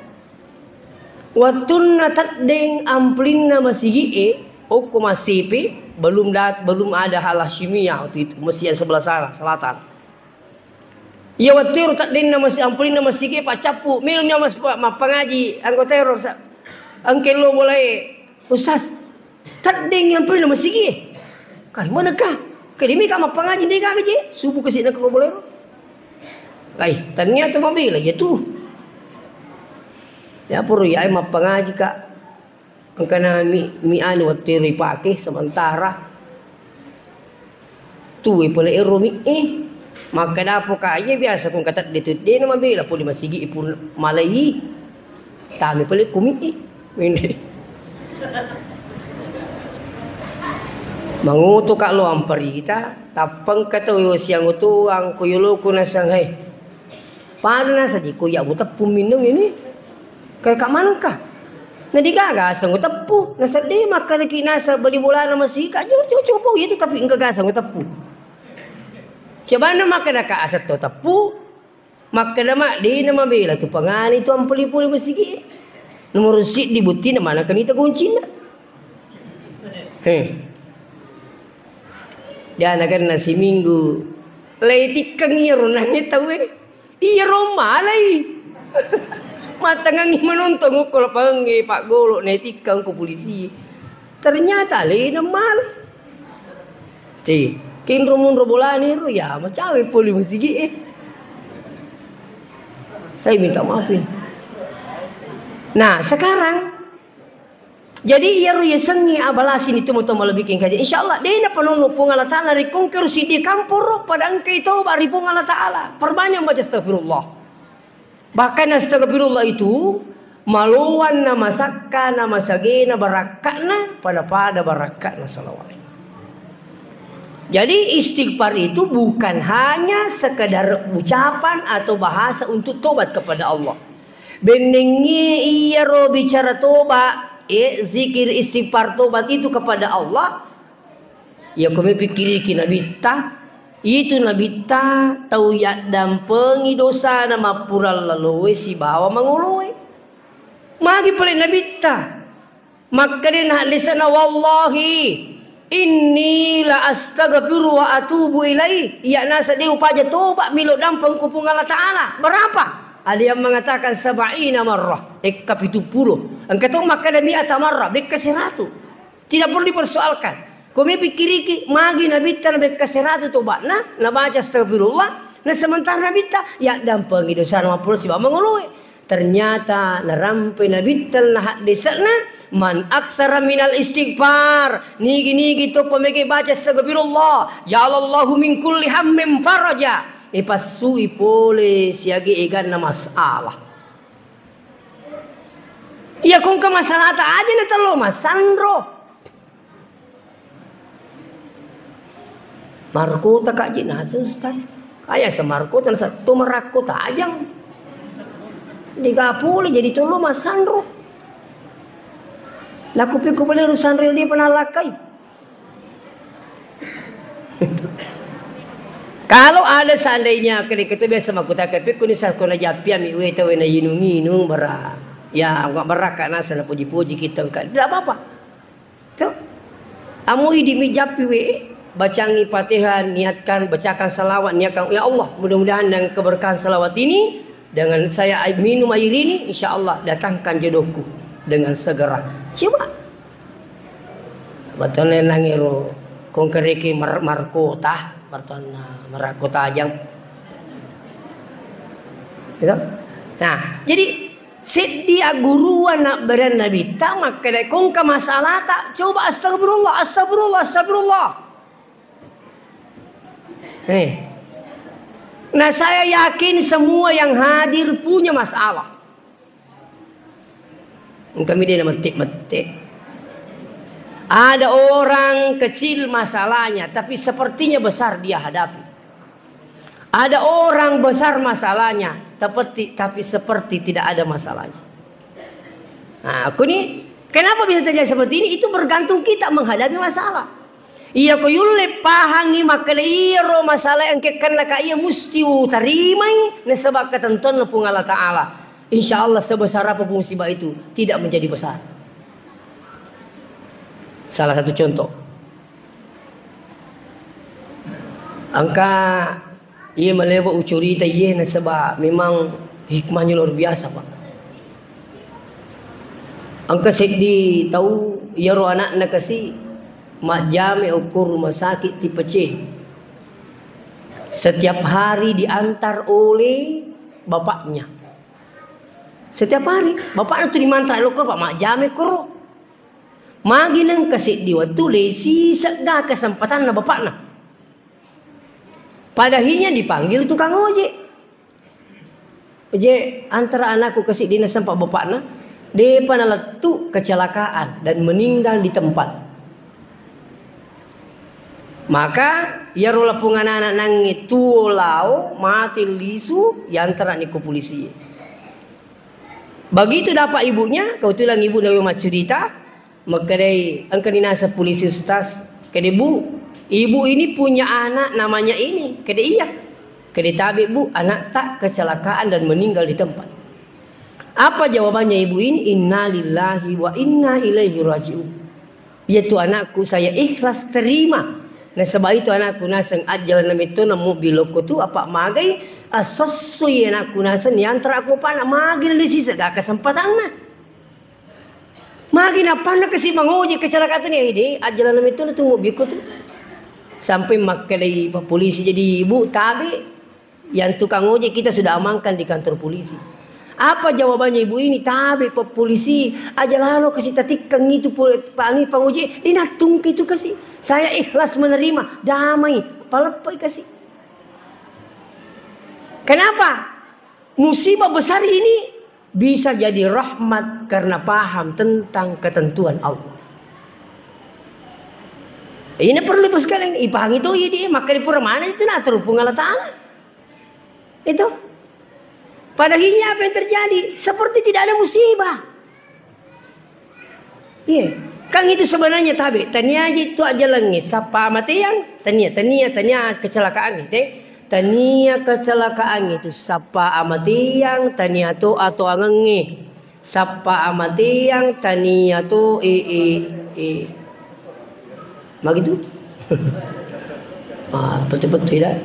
Wettunna teddeng amplinna masigi'e, okko massipi, belum dat-, belum ada halah kimia waktu itu, masjid yang sebelah sana, selatan. Iya wettu ero teddengna masi-, amplinna masigi'e, paccappu, melo'ni mas-, mappangaji anggota ero, sa-, engkello bolae, Ustaz, teddeng yang pernah masigi. Kai, mana kah? Kedimi ka mappangaji, de gaga je. Subuh ke sini ke boleh. Ai, ternyata mabela iya tu. Ya pura iya mappangaji ka. Engkana mi, mi anu wettu ero ipake sementara. Tuwe pole ero mi e. Makkeda poka iya biasa ku engka tedde tu de na mabela pole masigi pun malai. Tami pole ku mi e. Mende. Mangoto ka lo amparita, tappengka tau yo siang otoang ko yoloku nasang hai. Pada nasa jiko iya muteppu minung ini. Kan ka manengka. Na digaga aseng uteppu, nasedde makkalaki nasa bali bolana masika, jo jo coba itu tapi engka gasang uteppu. Coba na makkeda ka aseng to teppu, makkeda ma de na mabela tu pangani tu ampeli-peli masigi. Nomor siddi buttina mana kanita kuncinna. He. Dianakanna siminggu. Lei tikkeng iyaro nangnge tauwe. Iyaro malai. Mattengangngi manontong okko lapangengnge paggolo nai tikkeng ko polisi. Ternyata alena mala. Ti, kinro munro bolani ro ya macawe poli masigi e. Saya minta maaf ini. Nah, sekarang Jadi iyaro yasengnge abalasini tu matoa malebbiking kaji. Insyaallah de napanonno Puang Allah Taala ri kongke ro siddi kamporo pada engkai toba ri Puang Allah Taala. Perbanyak membaca astagfirullah. Bahkan astagfirullah itu maloang na masakka na masagena barakka'na pada-pada barakka'na salawat. Jadi istighfar itu bukan hanya sekedar ucapan atau bahasa untuk tobat kepada Allah. Bennengngi iyaro bicara toba, eh, zikir istighfar tobat itu kepada Allah. Iya ko mepikkiriki nabitta, itu nabitta tau yaddampengi dosana mappura laloe sibawa mangoloe. Magi pole nabitta? Makkeda na haddese'na, "Wallahi inni la astaghfiru wa atubu ilaih." Iya nasa de upaja toba milo dampeng ku Puang Allah Taala. Berapa? Ada yang mengatakan sab'ina marrah. Ekka pitu pulo. Engka to makkeda mi'ata marrah, bekka seratu. Tidak perlu dipersoalkan. Ko mepikkiriki, magi nabitta na bekka seratu toba'na, nabaca astagfirullah, na sementara nabitta yaddampengi dosana mappura sibawa mangoloe. Ternyata narampe nabitta na haddese'na, "Man aksara minal istighfar," nigi-nigi to pamege baca astagfirullah, "Ja'alallahu min kulli hammin faraja," ipassui pole siage eganna masalah. Iya kongka masalata aja na tello masanro. Markota kaji nasa Ustaz. Kaya semarkota nasa to marakko tajang. Diga pole jadi tollo masanro. Laku piku beli urusan real dia pernah lakai. Kalau ada seandainya ketika itu biasa makutaka piku ni sakona japiami weta wena inung-inung bara. Ya, baraka nasa na puji-puji kita. Tidak apa-apa. Tuh. Amu idi mi jappi we, bacangi Fatihah, niatkan, bacakan salawat, niatkan, "Ya Allah, mudah-mudahan dengan keberkahan salawat ini, dengan saya ai-, minum air ini, insya Allah datangkan jodohku dengan segera." Coba. Batone nangiro, kongkereki mar-, markota, martonna marakko tajang. Gitu? Nah, jadi Seddi agguruan nabbereang nabitta makkeda, "Kongka masalata, coba astagfirullah, astagfirullah, astagfirullah." Eh. Nah, saya yakin semua yang hadir punya masalah. Engka mi de namette-mette. Ada orang kecil masalahnya, tapi sepertinya besar dia hadapi. Ada orang besar masalahnya, tapi, tapi seperti tidak ada masalahnya. Nah, aku nih, kenapa bisa terjadi seperti ini? Itu bergantung kita menghadapi masalah. Iya, ko yulle pahangi makkeda iyaro masalah engka kenna ka iya musti utarimai nasaba ketentuanna Puang Allah Ta'ala. Insya Allah sebesar apapun musibah itu tidak menjadi besar. Salah satu contoh. Engka iya malewa ucurita iye nasaba memang hikmahnya luar biasa, Pak. Engka seddi tau iyaro anakna kasi majjame okko rumah sakit tipe C. Setiap hari diantar oleh bapaknya. Setiap hari, bapakna tu dimantar lokko, Pak, majjama koro. Magi nengka seddi wettu, lesi segga kesempatanna bapakna. Padahinya dipanggil tukang ojek. "Ojek, antara anakku ke seddi, nasempa bapakna, depa nalettu kecelakaan dan meninggal di tempat." Maka iyaro lapong anana nangnge tuo lao mate lisu, yantarani ko polisi. Begitu dapat ibunya, kebetulan ibu nawe maccurita, makkedai, "Engka ni naseng polisi, Ustaz." Kede, "Bu, ibu ini punya anak namanya ini." Kede, "Iya." Kede, "Tabe, Bu, anak tak kecelakaan dan meninggal di tempat." Apa jawabannya ibu ini? "Innalillahi wa inna ilaihi raji'un." Iya tu anakku, saya ikhlas terima. Nasaba itu anakku naseng ajjalanna metto na mubbi lokko tu, apa magai asessu iya anakku naseng niantara aku apa anak magi na disisa ga kesempatanna. Magi nappanna kasi mangoji kecelakaan tu ni, ide ajjalanna metto na tu mubbi ko tu. Sampai makkedai pak polisi, "Jadi, Bu, tabe." Yang tukang ojek kita sudah amankan di kantor polisi. Apa jawabannya ibu ini? "Tabe pak polisi, aja lalo kasi tatikkang itu pu-, pani pangojek, dinattungki itu kasi. Saya ikhlas menerima, damai, paleppai kasi." Kenapa? Musibah besar ini bisa jadi rahmat karena paham tentang ketentuan Allah. Ini perlu, Ibu sekalian, ipahangi tu, iya, dia, maka dipura mana itu, nah, terhubung Allah Ta'ala. Itu. Pada akhirnya apa yang terjadi? Seperti tidak ada musibah. Iya. Kan itu sebenarnya tabe. Tania aja itu aja lengi. Sapa mati yang? Tania, tania, tania kecelakaan itu. Tania kecelakaan itu. Sapa amatiang, tania to atau angengi. Sapa amatiang, tania to, e, e, e. Magitu? Ah, betul-betul tidak.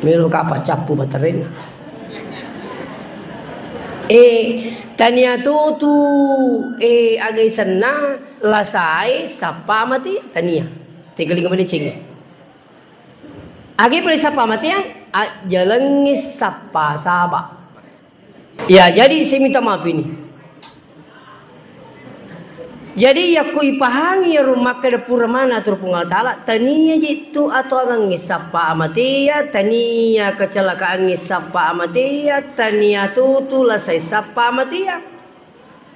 Melo kapa cappu baterainya. Eh, tania to tu, eh, agai senna, lasai, sapa mati, tania. Tiga lima menit cengeng. Agai boleh sapa mati yang, ah, jalangi sapa saba. Ya, jadi saya minta maaf ini. Jadi, yakko ipahangi iyaro makkeda pura mana atur Puang Allah Ta'ala, tania jittu atuangengngi sappa amatea, tania kecelakaangngi sappa amatea, tania tutu lasai sappa amatea.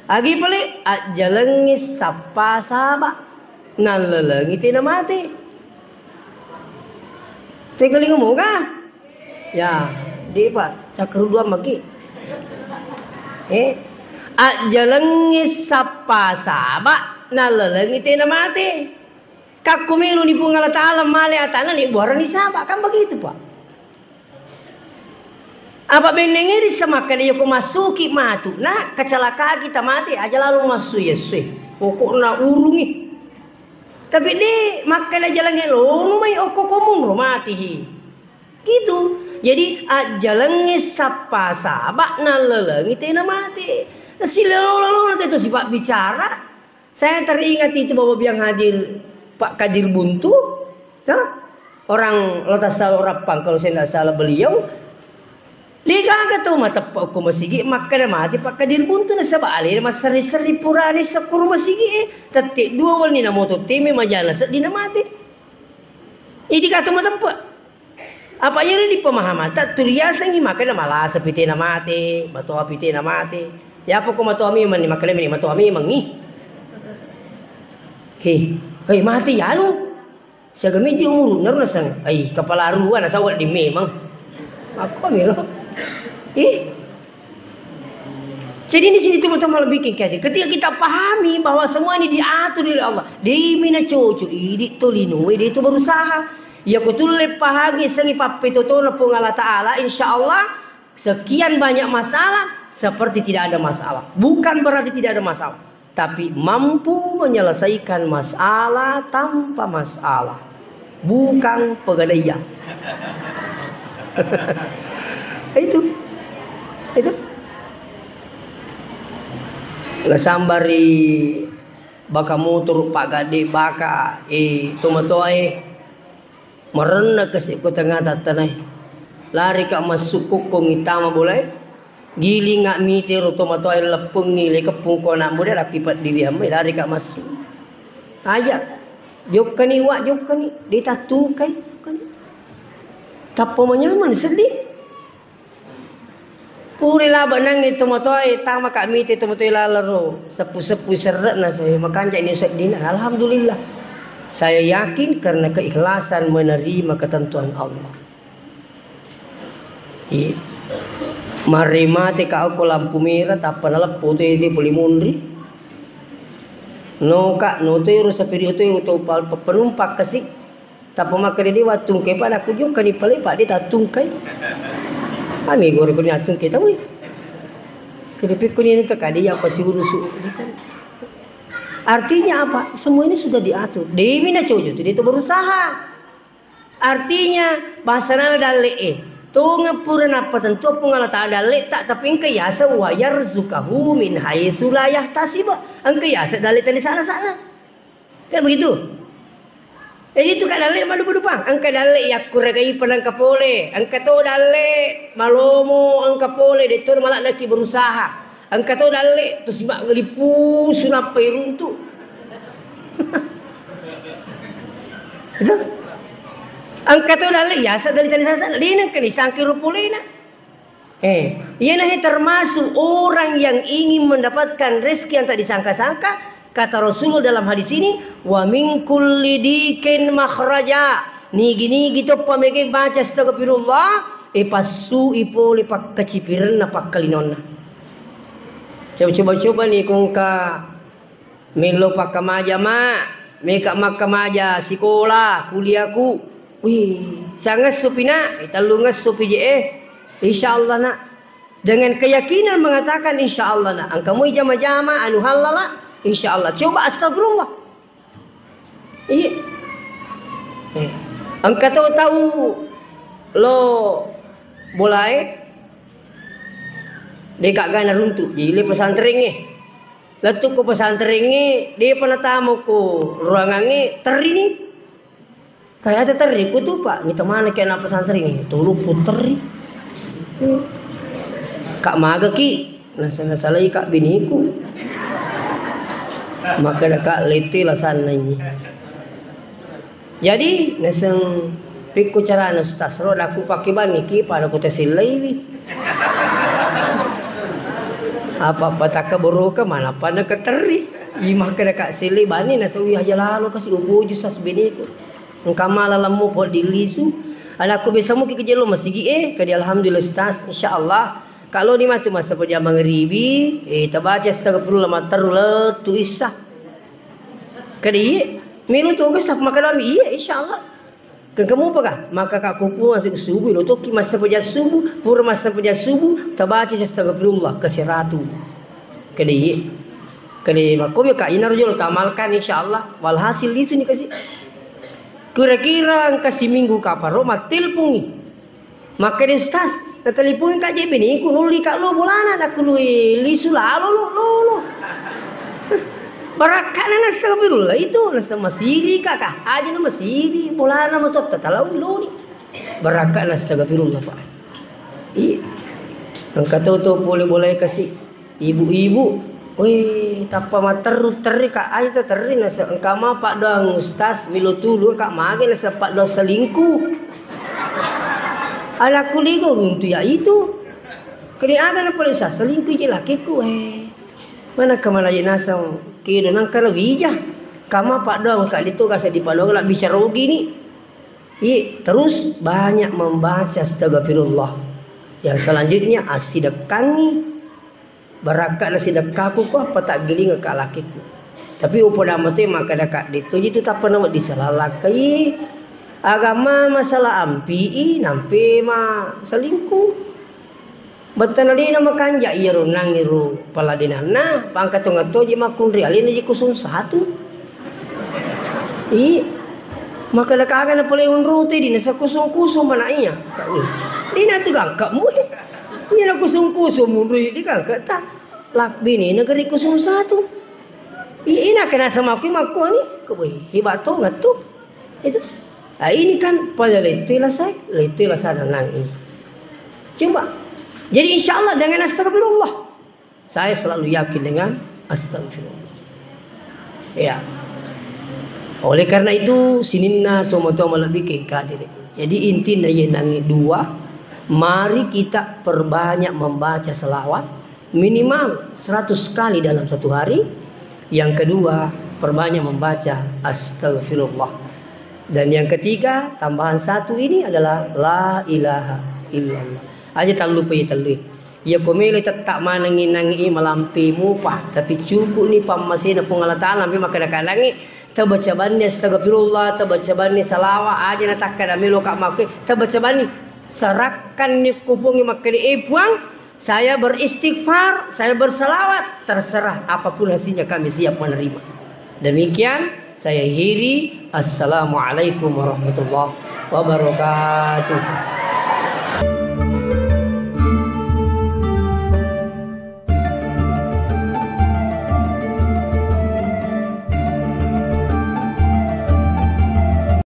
Agi pale, ajjalengngi sappa saba, nallalengngi tena mate. Tegalinga moga? Ya, de' pa, cakkeru dua maki. Eh, ajjalengngi sappa saba, nallalengngi tena mate. Kakku meloni Puang Allah Ta'ala male atanna, ni buarani saba, kan begitu, Pak. Apa bennengngi ri samakkeda, yako masuki matu, na kecelakaan kita mate, aja lalu massu yessu. Pokokna urungi. Tapi de' makkeda jalangnge lono mai okko komunro matihi. Gitu. Jadi, ajjalengngi sappa saba, nallalengngi tena mate. Silolo-lolo tetu sipabbicara. Saya teringat itu bahwa yang hadir Pak Kadir Buntu, toh? Orang Lota Salo Rappang, kalau saya tidak salah beliau. Degaga tu mateppe' ko masigi, makkeda mate Pak Kadir Buntu, nasaba alena masseri-seri purani sekkuru masigi, eh. Tette' dua wenni na moto temme majana seddi na mate. Idi katu mateppe'. Apa iyaro di pemahamanta, turiasengngi makkeda malasa pitena mate, matoa pitena mate. Yapa ko matoa memang ni, makkeda meni matoa memang ni. He, hei, mate yanu. Siaga meddi umuru, naru nasang, ai, kepala arua, nasang wedding memang. Apa miro? Eh, Jadi di sini teman-teman lebih kayak ketika kita pahami bahwa semua ini diatur oleh Allah, demi na cocok, idi to linoe, de' to berusaha. Ya ko tulle pahangi sengi pappetotona Puang Allah Ta'ala, insya Allah sekian banyak masalah seperti tidak ada masalah. Bukan berarti tidak ada masalah, tapi mampu menyelesaikan masalah tanpa masalah. Bukan pegadaian. Itu. Itu. Nasambari baka motor, pagade baka, eh, tomatoae. Marenna kasi ko tengnga tattanae. Lari ka massukkukkongngi tama bolae. Gilinga mitero tomatoae leppengngi lekeppung ko anak muda, lakki peddiriang mai, lari ka massu. Aja. Jokkani wa, jokkani. De tattungkai. Jokkani. Tappa manyameng seddi. Pura laba nangnge tomatoae, tama ka mite tomatoae laleng ro, seppu-seppu serre'na, saya makanja ni seddina. Alhamdulillah. Saya yakin karena keikhlasan menerima ketentuan Allah. Iya. Mare mate ka ko lampu merah, tappa naleppo tu itu poli munri. No ka, no tu ero sapiri tu, tu pa-, pa-, penumpang kasi. Tappa makkeda, "De wattungkai, Pak, nakku jokkani pale, Pak, de tattungkai." Ami gore kuni attungkai tau. Kede pikkuni ini teka de apa si urusu. Artinya apa? Semua ini sudah diatur. Demi na cojo tu de to berusaha. Artinya bahasa nana dalle e. Tongeng pura nappa tentu Puang Allah Taala dalle tak, tapi engka yasa wa yarzuqahu min haitsu la yahtasib. Engka yasa dalle tadi sana-sana. Kan begitu? Jadi itu ka dalle maddupa-dupang. Engka dalle yakkuragai penangka pole. Engka to dalle malomo engka pole, de to maladaki berusaha. Engka to dalle tu simak ngelippu sunappa iruntu. Itu. Engka to dalle yasa dalle tadi sana-sana. Dina engka ni sangkiro polena. Eh, iyanahe termasuk orang yang ingin mendapatkan rezeki yang tak disangka-sangka, kata Rasulullah dalam hadis ini, "Wa min kulli dikin makhraja." Nigi-nigi toppa mege baca astagfirullah, e passui pole pakkecipirenna pakkalinonna. Coba-coba ni kongka Melo pakkamaja, Ma. Meka makkamaja sikola, kuliahku. Wih, sangesso pi, Nak? Eh, tellungesso pi je, eh. Insya Allah, Nak. Dengan keyakinan mengatakan, "Insya Allah, Nak." Engka moi jama-jama, anu hallala, insya Allah. Coba astagfirullah. Iya. Eh. Engka to tau lo bolae, de ka gana runtu. Jadi le pesantrengnge. Lettu ko pesantrengnge, depa natama ko ruangangnge, terrini. Kaya ata terri ku tu, Pak, ni temana ke anak pesantrengnge, tulu ku terri. Kak maga ki, nasa-, nasalai kak biniku. Maka da kak lete lasanna ini. Jadi, naseng pikku carana Ustaz, ro daku pake bangi ki pada ku tasellaiwi. Apa-apa takka boroka, mana pada keterri. Ima kada ka selle bani, naseng, "Wih, aja lalo kasi uboju sas beneku." Engka mala lemmu po dilisu. Anakku biasa muki kejelo masigi, eh, kadi alhamdulillah Ustaz, insyaallah. Kalau di matu masa pejamang ribi, eh, tabaca astagfirullah matteru lettu issa. Kede iye, melo tu Agus, tapi makkeda mi, "Iye, insyaallah." Kengka mupaka, maka ka kupu masuk subuh, lo toki masa pejah subuh, pura masa pejah subuh, tabaca astagfirullah ke seratu. Kede iye. Kede makkomi ka ina rojol tamalkan insyaallah. Walhasil lisu ni kasi. Kira-kira engka siminggu kaparo mattelpongi. Makkeda, "Ustaz, natelepon ka je biniku, nulli ka lo bolana, nakkului lisu lalo lo, lo, lo." Barakkana nastagfirullah itu, nasa masiri ka, ka. Aja na masiri, bolana matotta talau loni. Barakkana astagfirullah, Pak. Iya. Engka to, to pole bolai kasi. Ibu-ibu, weh, tappa matteru terri, Kak, aja to terri, nasa engka ma paddoang ustaz, milo tulu, Kak, mage nasa paddoang selingkuh. Anakku ligo runtu ya itu. Kene aga na pale ustaz, selingkuh je lakiku, eh. Mana kemana je nasang, kedo nang kara wija. Kama paddoang, Kak, itu kasa di paddoang la bicara rugi ni. I, terus banyak membaca astagfirullah. Yang selanjutnya asidekkangi. Barakka'na sidekkaku ko apa taggilinga ka lakiku. Tapi upoda mate makkeda kadde to jitu tappa nawedding salalakai. Agama masalah ampi'i nampe ma selingkuh. Bettana dena makanja iyaro nangiro paladenanna, pangka tonga toji makkunri alena ji kosong satu. I, makkeda kaga na pale unrute dina sa kosong kosong mana iya. Dina tu gangka mu. Iya na kosong kosong munrui di gangka ta. Lak bini negeri kosong satu. I, ina kena sama aku makkuani. Kebui, hebat tu ngatu. Itu. Nah, ini kan pada lettu lasai, lettu lasana nangi. Coba. Jadi insya Allah dengan astagfirullah. Saya selalu yakin dengan astagfirullah. Ya. Oleh karena itu, sininna tomo-tomo lebih ke kadiri. Jadi intinya ye nangi dua, mari kita perbanyak membaca selawat minimal seratus kali dalam satu hari. Yang kedua, perbanyak membaca astagfirullah. Dan yang ketiga, tambahan satu ini adalah la ilaha illallah. Aja tallupa ye tellui. Iya ko melo tetta manengi nangi malampe mupa, tapi cukup ni pammasena Puang Allah Taala, ampe makkeda kalangi, tabaca banni astagfirullah, tabaca banni salawa, aja natakkada melo ka makke, tabaca banni. Sarakkan ni ku Puang makkeda, "Eh Puang, saya beristighfar, saya bersalawat, terserah apapun hasilnya kami siap menerima." Demikian saya akhiri. Assalamualaikum warahmatullahi wabarakatuh.